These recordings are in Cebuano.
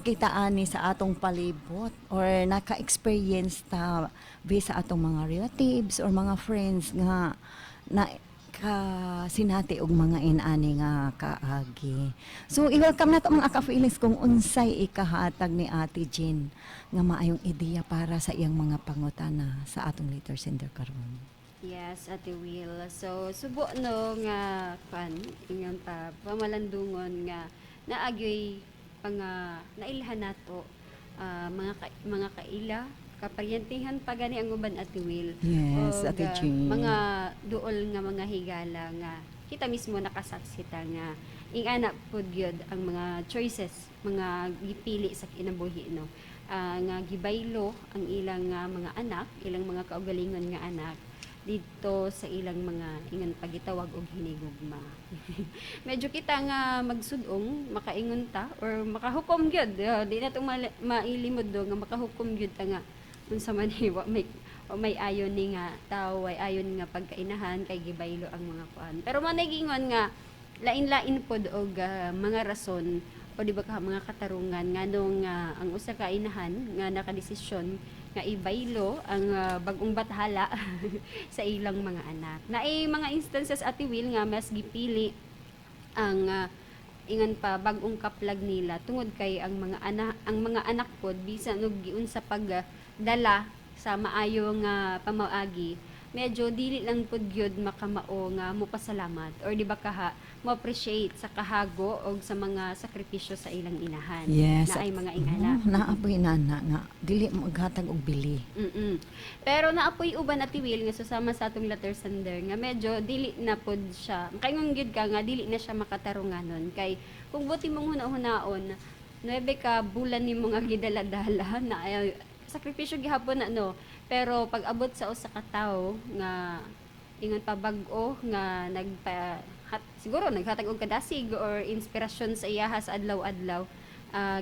Kita ani sa atong palibot or naka-experience ta bi sa atong mga relatives or mga friends nga na ka sinati og mga inani nga kaagi. So i-welcome na to, mga ka-feelings, kung unsay ikahatag ni Ate Jean nga maayong ideya para sa iyang mga pangutana sa atong letter sender karon. Yes, Ate Will. So, subo no nga kwan, ingon pa pamalandungon nga naagyoy panga nailhan nato mga kaila, kaparyentihan pa gani ang uban, Ate Will. Yes, Og, Ate Jean. mga duol nga mga higala nga kita mismo nakasaksi ta nga ingana pud gyud ang mga choices, mga gipili sa kinabuhi no. Nga gibaylo ang ilang mga anak, ilang mga kaugalingon nga anak dito sa ilang mga ingon pagitawag og hinigugma. Medyo kita nga magsudong, makaingon ta or makahukom gyud. Di na to mailimod do nga makahukom gyud ta nga unsa man ni wa may ayon ni nga tawo, way ayon nga pagkainahan kay gibaylo ang mga kuan. Pero man gingon nga lain-lain pod og mga rason o di ba ka mga katarungan nganong ang usa ka inahan nga nakadesisyon nga ibaylo ang bag-ong bathala sa ilang mga anak. Naay mga instances, Ate Will, nga mas gipili ang ingon pa bag-ong kaplag nila tungod kay ang mga anak pod bisan og giunsa pag dala sa maayo nga pamaagi, medyo dili lang pod gyud makamao nga mopasalamat or di ba kaha mo appreciate sa kahago og sa mga sakripisyo sa ilang inahan. Naay mga ingana. Oh, naapoy nana nga dili maghatag og bili. Pero naapoy uban, Ate Will, nga susama sa atong letter sender nga medyo dili na pod siya. Makaingon gyud ka nga dili na siya makatarunganon kay kung buti mong huna-hunaon, 9 ka bulan nimo nga gidala-dala na ay, sakripisyo gihapon na no. Pero pag abot sa usa ka tawo nga ingon pa bag-o nga nagpa siguro naghatag og kadasig or inspirasyon sa iyaha sa adlaw-adlaw,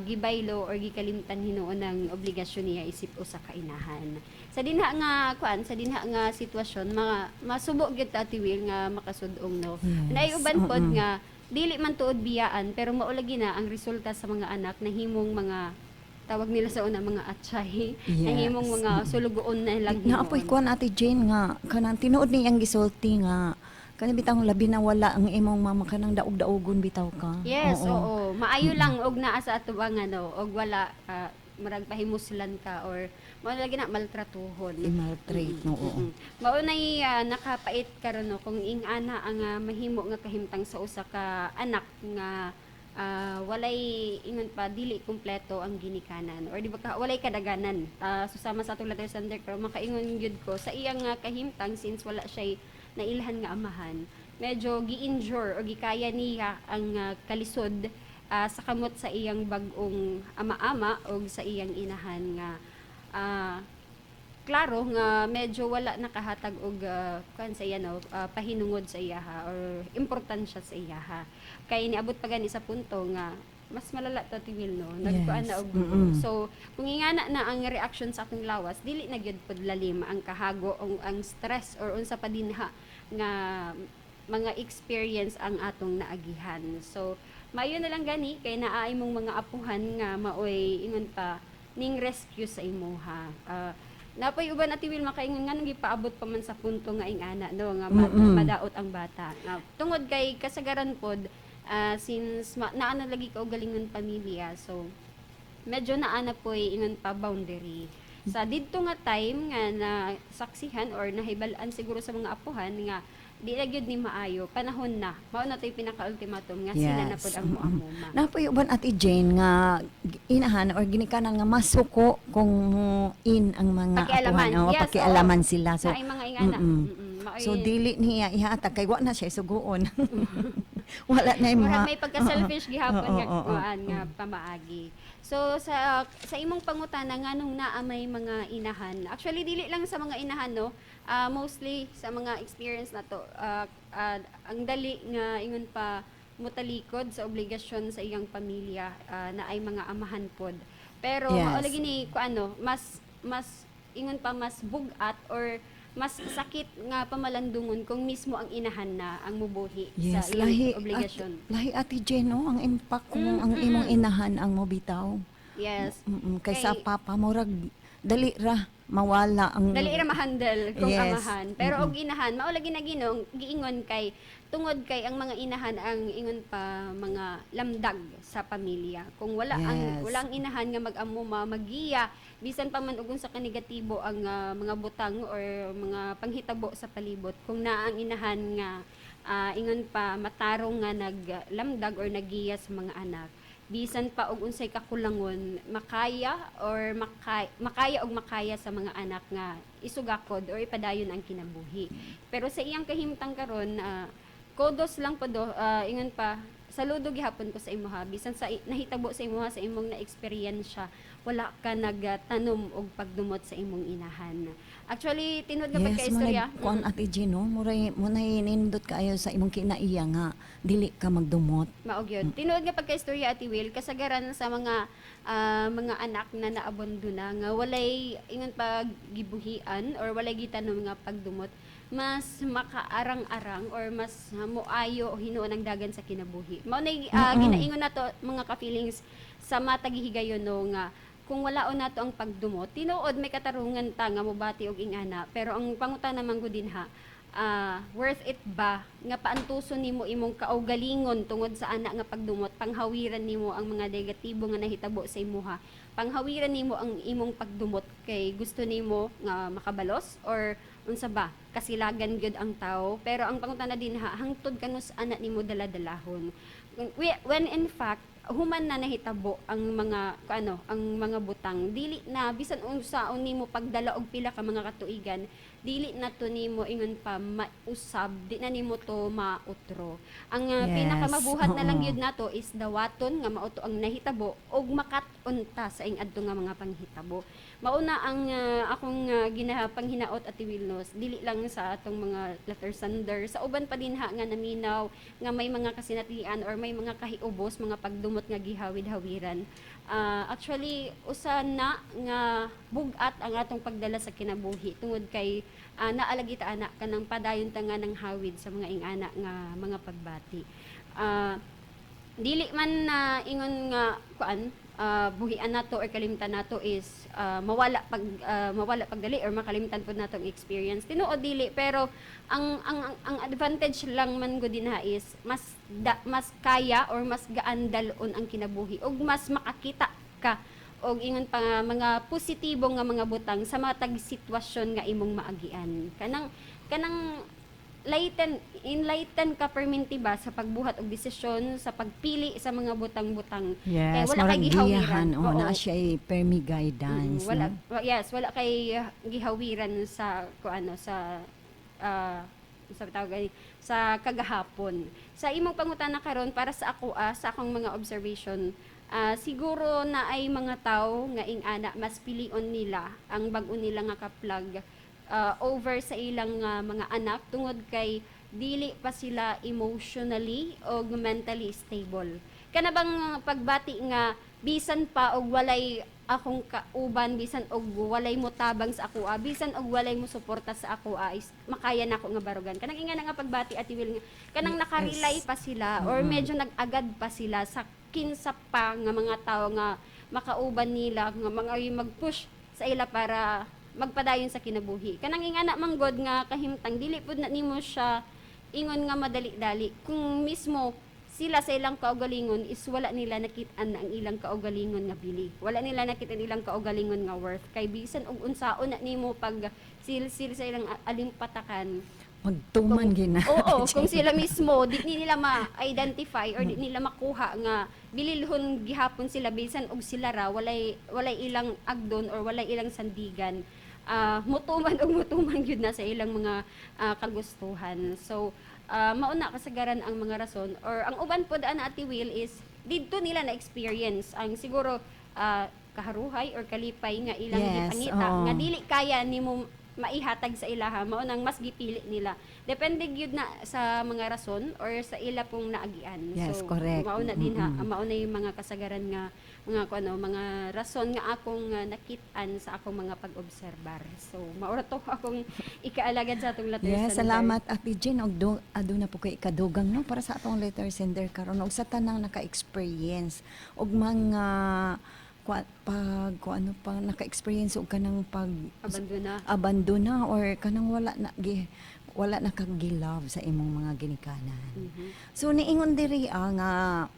gibaylo or gikalimtan hinuon ang obligasyon niya isip usa ka inahan. Sa dinha nga kuan, sa dinha nga sitwasyon, mga masubo gyud ta, Ate Will, nga makasud-ong no. Naay uban pod nga dili man tuod biyaan pero mao lagi na ang resulta sa mga anak, nahimong mga tawag nila sa una mga atchay, nahimong mga sulugoon na lang Naapoy hinuon. Kuan, Ate Jane, nga kanang tinuod niyang gisulti nga kani bitang labi na wala ang imong mama, kanang daog-daogon bitaw ka. Yes, oo. Maayo lang og naa sa atubangan no, og wala murag pahimuslan ka or mao lagi na maltratuhon. I-maltreat no, oo. Mao nay nakapait karon no kung ing-ana ang mahimo nga kahimtang sa usa ka anak nga walay ingon pa dili kumpleto ang ginikanan or di ba ka walay kadaganan. Susama sa atong letter sender pero makaingon gyud ko sa iyang nga kahimtang, since wala siya nailhan nga amahan, medyo gi-endure o gikaya niya ang kalisod sa kamot sa iyang bag-ong ama-ama o sa iyang inahan nga klaro nga medyo wala nakahatag og kuan sa iya no, pahinungod sa iyaha or importansya sa iyaha kay niabot pa gani sa punto nga mas malala to, Ate Will, no, nagkuan na og so kung ingana na ang reaction sa akong lawas, dili na gyud pod lalim ang kahago o ang stress or unsa pa dinha nga mga experience ang atong naagihan. So mayo na lang gani kay naa imong mga apuhan nga maoy ingon pa ning rescue sa imuha. Napoy uban, Ate Will, makaingon nga nang gipaabot pa man sa punto nga ingana no nga madaot ang bata. Tungod kay kasagaran pod since naa na lagi ka galingon pamilya, so medyo naa na po'y ingon pa boundary. Sa didto nga time nga na saksihan or nahibal-an siguro sa mga apuhan nga di na gyud ni maayo, panahon na. Mao na to'y pinaka-ultimatum nga sila na pod ang muamuma. Napoy uban, Ate Jane, nga inahan or ginikanan nga masuko kung in ang mga Pakialaman. apuhan, oh, pakialaman sila. So, Naay mga ingana. So dili niya ihatag kay wa na siya suguon. Wala na yung mga Murag may pagka-selfish gihapon nga kuan nga pamaagi. So sa imong pangutana nganong naa may mga inahan. Actually dili lang sa mga inahan no, mostly sa mga experience na to ang dali nga ingon pa mutalikod sa obligasyon sa iyang pamilya na ay mga amahan pod. Pero mao lagi ni kuan no, mas mas ingon pa mas bugat or mas sakit nga pamalandungon kung mismo ang inahan na ang mubuhi Yes, sa iyang lahi obligasyon. At, lahi, Ate Jen, no, ang impact kung ang imong inahan ang mobitaw. Kaysa papa, murag dali ra mawala ang Dali ra ma-handle kung amahan. Pero og inahan, mao lagi na ginong giingon kay tungod kay ang mga inahan ang ingon pa mga lamdag sa pamilya. Kung wala ang wala ang inahan nga mag-amuma, magiya bisan pa man og unsa ka negatibo ang mga butang or mga panghitabo sa palibot, kung naa ang inahan nga ingon pa matarong nga naglamdag or nagiya sa mga anak, bisan pa og unsay kakulangon, makaya or makaya og makaya sa mga anak nga isugakod or ipadayon ang kinabuhi. Pero sa iyang kahimtang karon, kudos lang po do, ingon pa saludo gihapon ko sa imuha bisan sa nahitabo sa imuha, sa imong na-experience, wala ka nagtanom og pagdumot sa imong inahan. Actually, tinuod nga Yes, pagka-istorya. mo kuan, Ate Jean, no? Muray mo nay nindot kaayo sa imong kinaiya nga dili ka magdumot. Mao gyud. Tinuod nga pagka-istorya, Ate Will, kasagaran sa mga anak na naabondo na nga walay ingon pa gibuhian or walay gitanom nga pagdumot, mas makaarang-arang or mas moayo hinuon ang dagan sa kinabuhi. Mao nay ginaingon nato, mga ka-feelings, sa matag higayon, no, nga kung wala nato ang pagdumot, tinuod may katarungan ta nga mobati og ingana, pero ang pangutana man gud dinha, worth it ba nga paantuson nimo imong kaugalingon tungod sa ana nga pagdumot, panghawiran nimo ang mga negatibo nga nahitabo sa imuha, panghawiran nimo ang imong pagdumot kay gusto nimo nga makabalos or unsa ba, kasilagan gyud ang tao? Pero ang pangutana dinha, hangtod kanus ana nimo dala-dalahon when in fact human na nahitabo ang mga ano, ang mga butang, dili na bisan unsaon nimo pagdala og pila ka mga katuigan, dili na to nimo ingon pa mausab, di na nimo to mautro. Ang pinakamabuhat na lang gyud nato is dawaton nga mao to ang nahitabo og makat-on ta sa ing-adto nga mga panghitabo. Mauna ang akong ginapanghinaot, Ate Wilnos, dili lang sa atong mga letter sender, sa uban pa dinha nga naminaw nga may mga kasinatian or may mga kahiubos, mga pagdumot nga gihawid-hawiran. Actually, usa na nga bugat ang atong pagdala sa kinabuhi tungod kay naa lagi ta ana kanang padayon ta nga nang hawid sa mga ingana nga mga pagbati. Dili man na ingon nga kuan, buhian nato or kalimtan nato is mawala pagdali or makalimtan pud nato ang experience. Tinuod dili, pero ang advantage lang man gud dinha is mas kaya or mas gaan dal-on ang kinabuhi ug mas makakita ka og ingon pa nga mga positibo nga mga butang sa matag sitwasyon nga imong maagian, kanang lighten enlighten ka perminti ba sa pagbuhat og desisyon, sa pagpili sa mga butang-butang. Kay Yes, wala kay murag gihawiran. giyahan, oh, naa siya permi guidance. Wala No? Yes, wala kay gihawiran sa ku ano, sa tawag ay, sa kagahapon. Sa imong pangutana karon, para sa ako, sa akong mga observation, siguro na ay mga tao nga ing-ana mas pilion nila ang bag-o nila nga kaplag over sa ilang mga anak tungod kay dili pa sila emotionally o mentally stable. Kana bang pagbati nga bisan pa og walay akong kauban, bisan og walay mo tabang sa ako, bisan og walay mo suporta sa ako, is makaya nako nga barugan. Kanang inga nga pagbati, Ate Will, nga kanang nakarelay pa sila or medyo nag-agad pa sila sa kinsa pa nga mga tao nga makauban nila nga mga mag-push sa ila para magpadayon sa kinabuhi. Kanang ingana manggod nga kahimtang, dili pud na nimo siya ingon nga madali-dali kung mismo sila sa ilang kaugalingon is wala nila nakit-an ang ilang kaugalingon nga bili. Wala nila nakit-an ilang kaugalingon nga worth. Kay bisan og unsaon na nimo pag silsil sa ilang alimpatakan, Magtuman gina. Oo, kung sila mismo di nila ma-identify or di nila makuha nga bililhon gihapon sila bisan og sila ra walay ilang agdon or walay ilang sandigan. Mutuman og mutuman gyud na sa ilang mga kagustuhan. So, mauna kasagaran ang mga rason or ang uban pod ana, Ate Will, is didto nila na experience ang siguro kaharuhay or kalipay nga ilang gipangita nga dili kaya nimo maihatag sa ilaha, mao nang mas gipili nila. Depende gyud na sa mga rason or sa ila pong naagian. Yes, So correct. mao na din ha, mao na yung mga kasagaran nga mga kuno, mga rason nga akong nakit-an sa akong mga pag-obserbar. So mao ra to akong ikaalagad sa atong letter Yes, sender. Salamat, Ate Jean. Og aduna po kay ikadugang, no, para sa atong letter sender karon ug sa tanang naka-experience og mga Pag kung ano pa naka-experience og kanang pag Abandona. Abandona or kanang wala na kag gi-love sa imong mga ginikanan. So niingon diri nga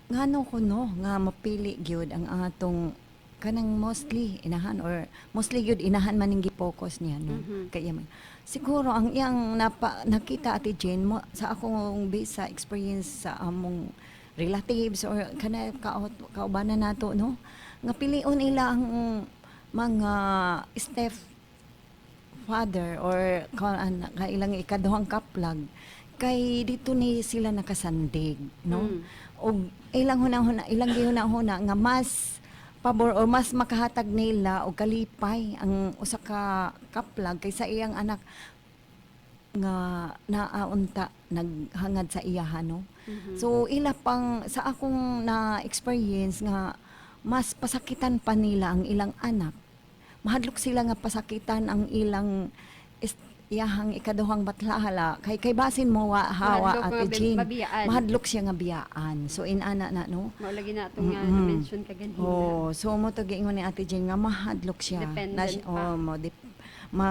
ngano kuno nga mapili gyud ang atong kanang mostly inahan or mostly gyud inahan man ning gi-focus niya, no? Kay man siguro ang iyang nakita, Ate Jane, mo sa akong base sa experience sa among relatives or kana kaubanan nato, no, nga pilion nila ang mga step father or kailang ikaduhang kaplag kay dito ni sila nakasandig, no? Og ilang hunahuna, ilang gihuna-huna nga mas pabor or mas makahatag nila og kalipay ang usa ka kaplag kaysa iyang anak nga naaunta naghangad sa iyaha, no? So ila pang sa akong na experience nga mas pasakitan pa nila ang ilang anak, mahadlok sila nga pasakitan ang ilang iyahang ikaduhang batlahala kay basin mo wa hawa. Mahadlok Ate nga Jean. Mabiyaan. Mahadlok siya nga biyaan, so inana na, no? Mao lagi na atong nga na-mention kaganina. Oh, so mo to giingon ni Ate Jane nga mahadlok siya. Dependent Na siya, pa. oh, mo dip, ma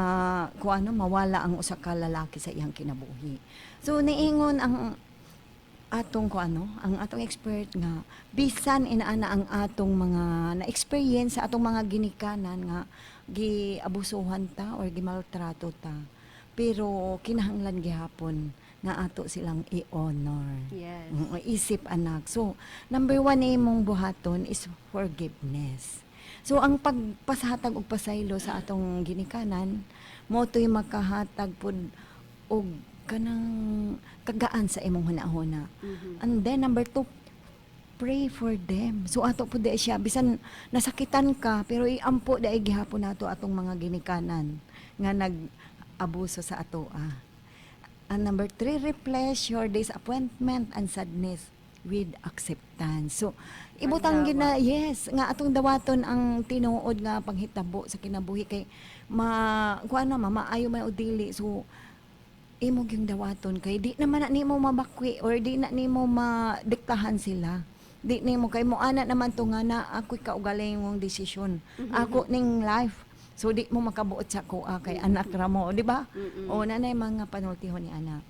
kung ano mawala ang usa ka lalaki sa iyang kinabuhi. So niingon ang atong ko ano, ang atong expert nga bisan inaana ang atong mga na-experience sa atong mga ginikanan nga giabusuhan ta or gimaltrato ta. Pero kinahanglan gihapon nga ato silang i-honor. Isip anak. So, number one imong buhaton is forgiveness. So, ang pagpashatag og pasaylo sa atong ginikanan, mo to'y makahatag pud og kanang kagaan sa imong hunahuna. And then, number two, pray for them. So, ato pud di siya, bisan nasakitan ka, pero iampo dai gihapon nato atong mga ginikanan nga nag-abuso sa ato. And number three, replace your disappointment and sadness with acceptance. So, ibutang Pagdawat. Gina, yes, nga atong dawaton ang tinuod nga panghitabo sa kinabuhi kay ma kuan na ma maayo man o dili. So, imo gyung dawaton kay di naman na nimo mabakwi or di na nimo madiktahan sila. Di nimo kay mo ana naman to nga na ako'y kaugalingong desisyon. Ako ning life. So di mo makabuot sa kuha kay anak ra mo, di ba? O nanay mga panultihon ni anak.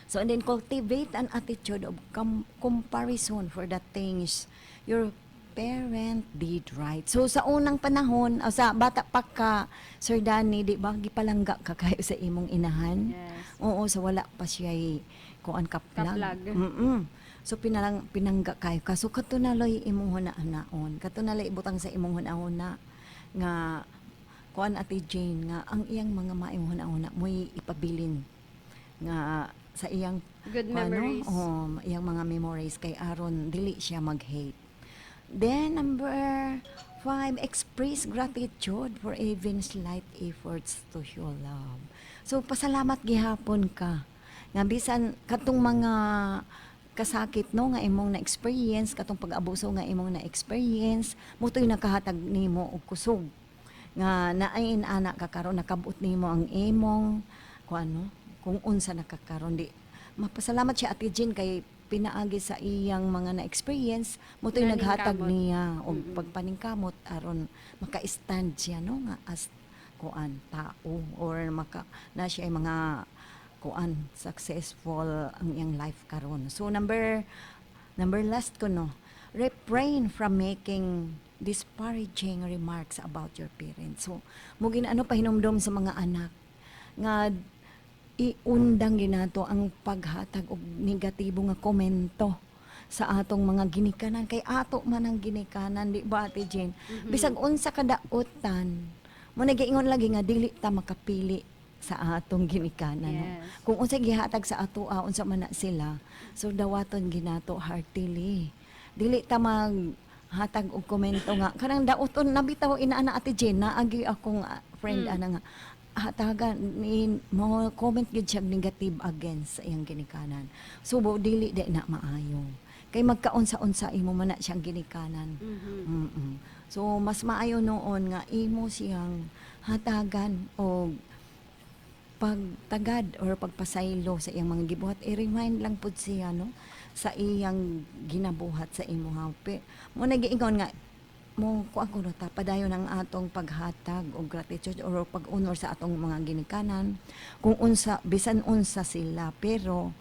So and then cultivate an attitude of comparison for the things your parent did right. So sa unang panahon, o sa bata pa ka, Sir Danny, di ba gipalangga ka kayo sa imong inahan? Yes. Oo, so wala pa siya kuan kaplag. Kaplag. So pinangga kayo ka. So kato na loy imong huna-hunaon. Kato na loy ibutang sa imong hunahuna nga kuan, Ate Jane, nga ang iyang mga maayong hunahuna mo'y ipabilin nga sa iyang Good ano, memories. Oh, iyang mga memories kay aron dili siya mag-hate. Then number five, express gratitude for even slight efforts to show love. So pasalamat gihapon ka nga bisan katong mga kasakit, no, nga imong na-experience, katong pag-abuso nga imong na-experience, mo to'y nakahatag nimo og kusog nga naay ana ka karon, nakabot nimo ang imong kung ano, kung unsa nakakaron di mapasalamat siya, Ate Jean, kay pinaagi sa iyang mga na-experience mo to'y naghatag Naningkamot. Niya og pagpaningkamot aron maka-stand siya, no, nga as kuan tao or maka na siya ay mga kuan successful ang iyang life karon. So number number last ko, no, refrain from making disparaging remarks about your parents. So mo ano pahinumdom sa mga anak nga iundang ginato ang paghatag og negatibo nga komento sa atong mga ginikanan kay ato man ang ginikanan, di ba, Ate Jane? Bisag unsa ka dautan mo, nagiingon lagi nga dili ta makapili sa atong ginikanan, no? Kung unsa gihatag sa ato, unsa man na sila, so dawaton ginato heartily, dili ta mag hatag og komento nga kanang dauton na bitaw inaana. Ate Jane, naagi akong friend ana nga hatagan ni mo comment gid siya negative against sa iyang ginikanan. So bo dili di na maayo kay magkaunsa-unsa imo man na siyang ginikanan. So mas maayo noon nga imo siyang hatagan og pagtagad or pagpasaylo sa iyang mga gibuhat. I-remind lang pud siya, no, sa iyang ginabuhat sa imo. Mo nagiingon nga Mo kuan kuno ta, padayon ang atong paghatag og gratitude or pag-honor sa atong mga ginikanan kung unsa, bisan unsa sila, pero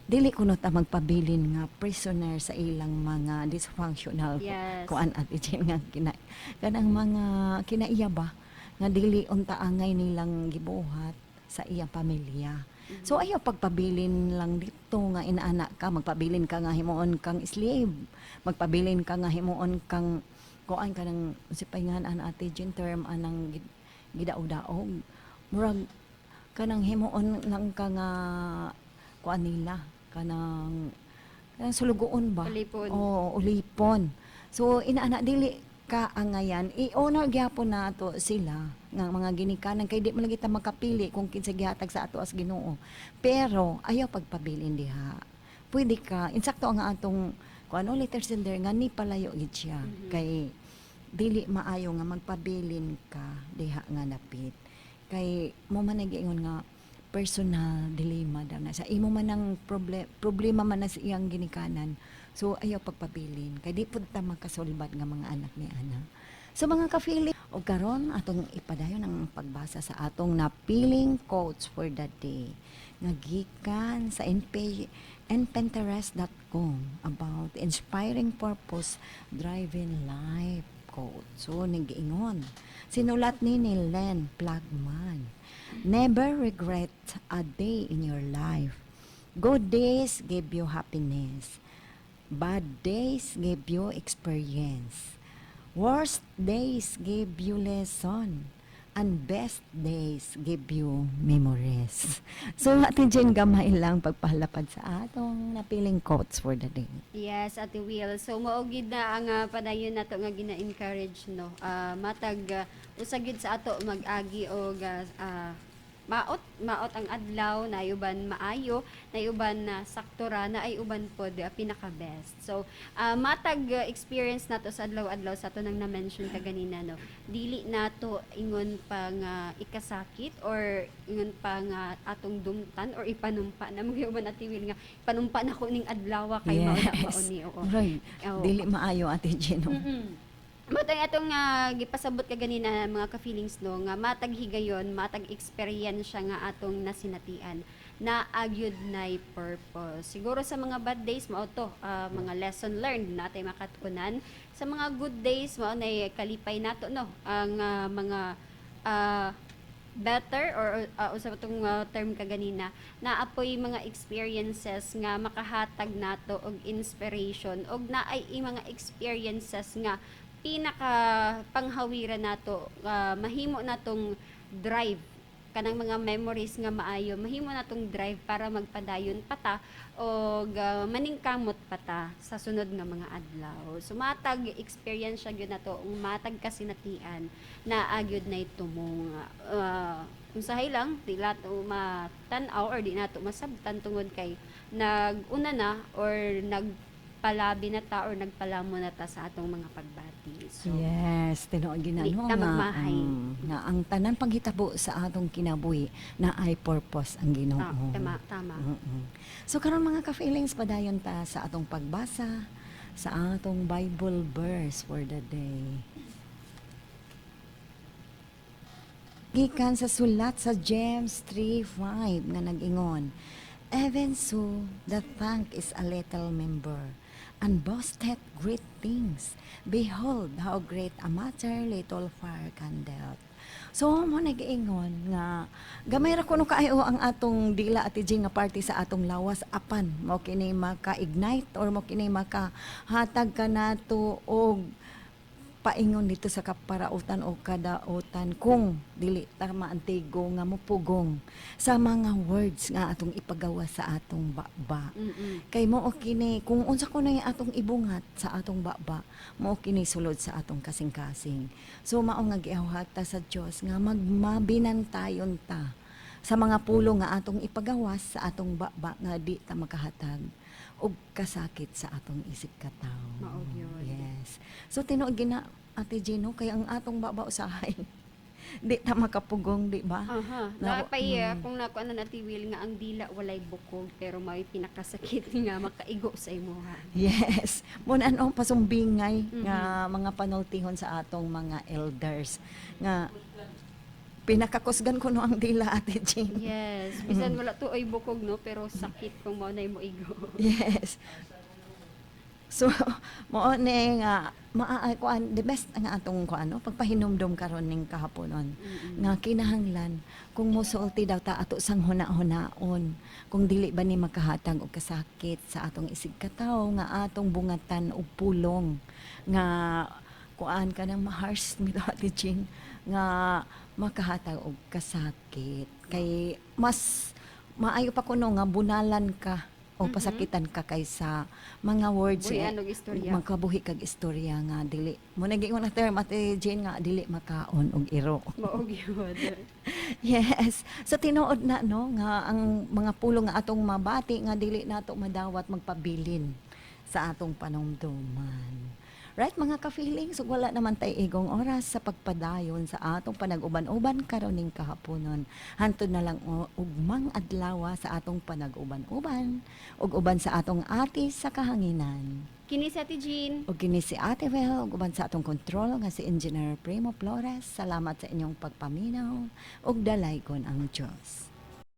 dili kuno ta magpabilin nga prisoner sa ilang mga dysfunctional kuan, Ate Jen, nga kina kanang mga kinaiya ba nga dili unta angay nilang gibuhat sa iyang pamilya. So ayaw pagpabilin lang dito nga inaana ka, magpabilin ka nga himuon kang slave, magpabilin ka nga himuon kang kuan, kanang si paingan an, Ate Jen, term anang gidaog-daog. Murag kanang himuon lang ka nga kuan nila, kanang sulugoon ba? Ulipon. Oo, ulipon. So inaana dili ka angayan, i-honor gyapon nato sila nga mga ginikanan kay di man lagi ta makapili kung kinsa gihatag sa ato as Ginoo. Pero ayaw pagpabilin diha. Pwede ka, insakto ang atong kuan, letter sender nga ni palayo gid siya kay dili maayo nga magpabilin ka diha nga dapit. Kay mo man nag-ingon nga personal dilemma daw na sa imo man ang problema man na sa iyang ginikanan. So ayaw pagpabilin kay di pud ta makasulbad nga mga anak ni ana. So mga ka-feeling, og karon atong ipadayon ang pagbasa sa atong napiling quotes for the day nga gikan sa NP npinterest.com about inspiring purpose driving life quote. So nag-ingon, sinulat ni Len Plagman: "Never regret a day in your life. Good days give you happiness. Bad days give you experience. Worst days give you lesson. And best days give you memories." So, Ate Jen, gamay lang pagpahalapad sa atong napiling quotes for the day. Yes, Ate Will. So mao gid na ang padayon nato nga gina-encourage, no. Matag usa gid sa ato mag-agi og maot maot ang adlaw na uban maayo, na uban na sakto ra, na ay uban pod pinaka best. So matag experience nato sa adlaw-adlaw sa ato nang na-mention kaganina, no. Dili nato ingon pa nga ikasakit or ingon pa nga atong dumtan or ipanumpa na mga uban, Ate Will, nga panumpa na ko ning adlaw kay mao na mao ni, oo. Oo. Dili maayo, Ate Jen, no? Matag atong gipasabot ka ganina, mga ka-feelings, no, nga matag higayon, matag experience nga atong nasinatian na agyud nay purpose. Siguro sa mga bad days mao to, mga lesson learned natay makatunan. Sa mga good days mao nay kalipay nato, no, ang mga better or usa tong term kaganina na apoy mga experiences nga makahatag nato og inspiration og naay mga experiences nga pinaka panghawiran nato, mahimo natong drive kanang mga memories nga maayo, mahimo natong drive para magpadayon pata og maningkamot pata sa sunod nga mga adlaw. So matag experience siya gyud nato, ug matag kasinatian na agyud na tumong usahay lang di nato matan-aw or di nato masabtan tungod kay nag-una na or nagpalabi na ta or nagpalamo na ta sa atong mga pagbati. So Yes, tinuod di ginano ta nga, magmahay. Nga ang tanan paghitabo sa atong kinabuhi na ay purpose ang Ginoo. Ah, tama, tama. So karon, mga ka-feelings, padayon ta sa atong pagbasa sa atong Bible verse for the day. Gikan sa sulat sa James 3:5 nga nag-ingon, "Even so, the tongue is a little member, and boasteth great things. Behold, how great a matter little fire kindleth." So, mo nag-ingon nga, gamay ra kuno kaayo ang atong dila, Ate Jing, nga parte sa atong lawas, apan mo kini maka-ignite or mo kini makahatag ka nato og paingon dito sa kaparautan o kadautan kung dili ta maantigo nga mupugong sa mga words nga atong ipagawa sa atong baba. Kay mo kini kung unsa ko na yung atong ibungat sa atong baba, mo kini sulod sa atong kasing-kasing. So mao nga giawhat ta sa Dios nga magmabinantayon ta sa mga pulong nga atong ipagawas sa atong baba nga di ta makahatag og kasakit sa atong isip katawo. Mao gyud. Yes. So tinuod gina, Ate Gino, kay ang atong baba usahay. Di ta makapugong, di ba? Aha. Na- Naa pay kung nako ano na tiwil nga ang dila walay bukog pero may pinakasakit nga makaigo sa imuha. Yes. Muna no pasumbingay nga mga panultihon sa atong mga elders nga pinakakusgan ko no ang dila, Ate Jean. Yes, bisan wala tuoy bukog, no, pero sakit kung mao na mo igo. Yes. So, mao ni nga maa kuan the best nga atong kuan no pagpahinumdom karon ning kahaponon nga kinahanglan kung mosulti daw ta, ato sang huna-hunaon kung dili ba ni makahatag og kasakit sa atong isig katawo nga atong bungatan og pulong nga kuan kanang ma-harsh mi, Ate Jean, nga makahatag og kasakit, kay mas maayo pa kuno nga bunalan ka o pasakitan ka kaysa mga words Buhian eh, og istorya. Magkabuhi kag istorya nga dili mo na giingon na term, Ate Jane, nga dili makaon og iro. Mao gyud. Yes. Sa tinuod na no nga ang mga pulong nga atong mabati nga dili nato madawat magpabilin sa atong panumduman. Right, mga ka-feelings, ug wala naman tay igong oras sa pagpadayon sa atong panag-uban-uban karon ning kahaponon. Hantod na lang ugmang adlaw sa atong panag-uban-uban ug uban sa atong ate sa kahanginan. Kini si Ate Jean. Ug kini si Ate Vel, ug uban sa atong control nga si Engineer Primo Flores. Salamat sa inyong pagpaminaw ug dalaygon ang Dios.